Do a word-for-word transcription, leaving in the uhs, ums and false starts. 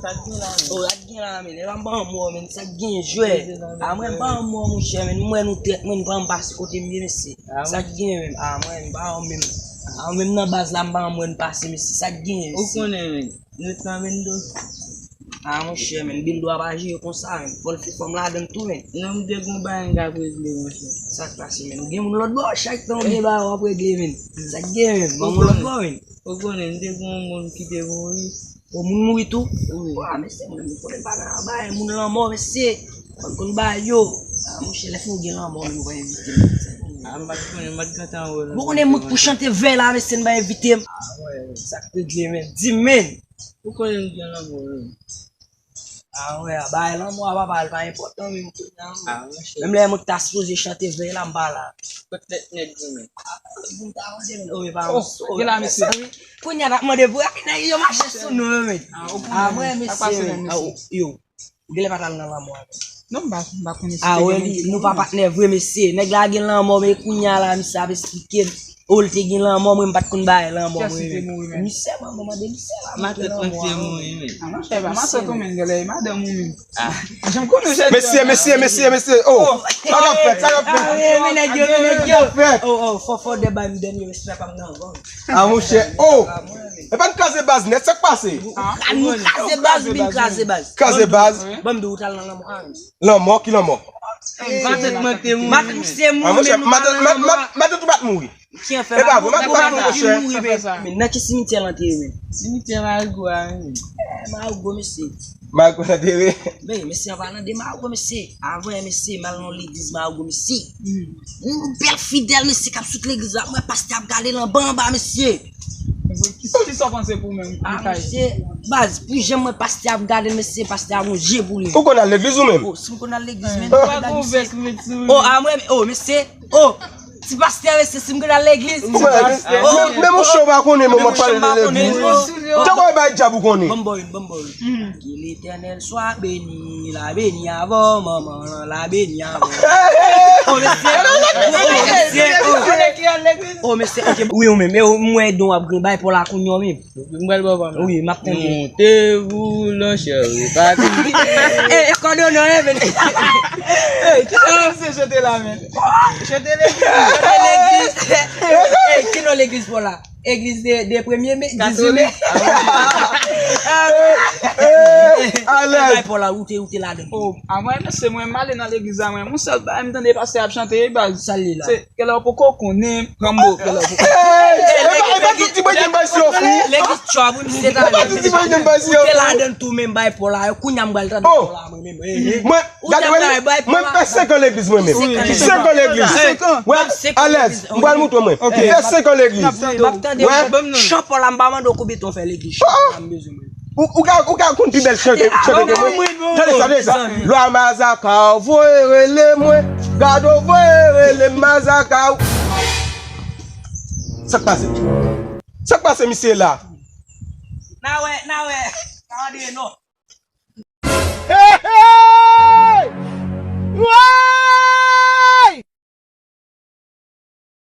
Sa k gen la menm? Oh, sa k gen la menm? E pa m pa anmò menm, sa k gen jwè? A mwen m pa anmò monchè menm, m wè nou trèt mwen, m pa m pase kote m ye mesye. Sa k gen menm? A mwen m pa menm. A mwen menm nan baz la m pa anmò n pase mesye, sa k gen mesye? Ou konnen menm. Nou t nan bendo. A monchè menm, bendo a pa jere konsa menm. Fò l fè fòm ladann tou menm. Non, m te gon bagay m t ap regle monchè. Sa k pase menm? Ou gen moun lòt bò, chak tan ou gen bagay w ap regle menm. Sa k gen menm? Ban m lòt bò menm. Ou konnen, m te gen yon moun ki te mouri. O moun mouri tou? Wi. Wa, mesye, mwen, mwen konnen pa nan bagay moun lanmò, mesye. Mwen konn bagay yo. A, monchè, lè fè w gen lanmò, men ou pa envite m. A, m pa t konnen, m pa t gentan wè w. Ou konnen moun pou chante vèy la, mesye, n pa envite m. A, wè, sa k regle, men. Di, men. Ou konnen m gen lanmò, wi. A, wè, a, bagay lanmò a papa, l pa enpòtan, men m konnen. A, monchè. Menm lè mwen ta sipoze chante vèy la, m pa la. Kot tèt nèg yo menm? Pou m ta mande menm, oh, e pa mwen. Gen la, mesye. Kounye a t ap mande pou nèg yo mache sou nou yo menm. A mwen, mesye, yo. Ou genlè pa t al nan lanmò a menm. Non, m pa, m pa konnen si te gen moun ki mouri. Nou pa patnè vre, mesye. Nèg la gen lanmò, men kounye a la, misye ap esplike m. Oh, l te gen lanmò, mwen m pa t konn bagay lanmò, mwen menm. Misye, mwen mande misye la. Matant mwen te mouri menm. A, monchè, pa matant ou menm, genlè e madanm ou menm. Mesye, mesye, mesye, mesye. Oh, sa k ap fèt, sa k ap fèt? A, men nèg yo, men nèg yo. Oh, oh, fò, fò de bay m dènye respè pa m nan van. A, monchè. Oh, e pa n kraze baz nèt, sa k pase? A, nou kraze baz, nou vin kraze baz. Kraze baz. Ban m di w, ou t al nan lanmò a menm. Lanmò, ki lanmò? Matant mwen te mouri. Matant misye mouri, men nou pa nan lanmò a. Matant ou pa t mouri. Ki an fè? E pa vre, matant ou pa t mouri, monchè. Men nan ki simityè l antere menm? Simityè Marigo a menm. Eh, Marigo, mesye. Marigo antere? Men, mesye, an palan de Marigo, mesye. Avan, mesye, m al nan legliz Marigo, mesye. Yon bèl fidèl, mesye, k ap sot legliz la. Mwen, pastè ap gade l anba, anba, mesye. Kisa, kisa w panse pou ou menm? A, mesye, baz, pou jan m wè pastè ap gade l, mesye, pastè a gon je pou li. Ou konn al legliz ou menm? Oh, si m konn al legliz, men, oh, a mwen, oh, mesye, oh, ti pastè, mesye, si m konn al legliz. Ou konn al legliz? Oh, men, men monchè, ou pa konnen, men w ap pale de legliz. Tankou e bay djab ou konnen. Ban m ba w youn, ban m ba w youn. Ke Letènèl swa beni, la beni avè w, manman an, la beni avè w. Oh, mesye, oh, mesye, oh. Oh, mesye, ok. Wi, ou menm, e ou, m wè don w ap grenn bay pou la kounye a menm. M pral ba w pa m la. Wi, m ap tande. Montez vous, la chère partie. Eh, eh, kòdonè, eh, men. Hey, ki non se chante la, men? Chante legliz. Chante legliz. Eh, ki non legliz pou la? Egliz de, de premye me, dizuit me. Katolik. Alèz. Bay pou la, ou te, ou te ladan. Oh, a mwen, mesye, mwen, m ale nan legliz la, mwen. Yon sèl bagay, m tande pastè ap chante, baz. Sa l ye la? Se Kèlè w poko konnen, Rambo, kèlè w poko. Hey, e pa, e pa tout ti bredjen bay si yo fou. Legliz tchwa pou misye ta. E pa tout ti bredjen bay si yo fou. Ou te ladan l tou menm bay pou la, kounye a m pral tande pou la mwen menm. Mwen, gade mwen, mwen fè senk an legliz mwen menm. Senk an legliz. Wè, alèz, m pral moutre mwen. Fè senk an legliz. Wè. Chan pou la m pa mande w konbyen tan w fè legliz. Chan pou la m bezwen mwen. Ou, ou ka, ou ka konn pi bèl chante, chante ke mwen. Tande sa, tande sa. Lwa Mazaka, voye rele mwen. Gado, voye rele Mazaka. Sa k pase? Sa k pase, misye la? Na wè, na wè. Na wè, non. Hey, hey!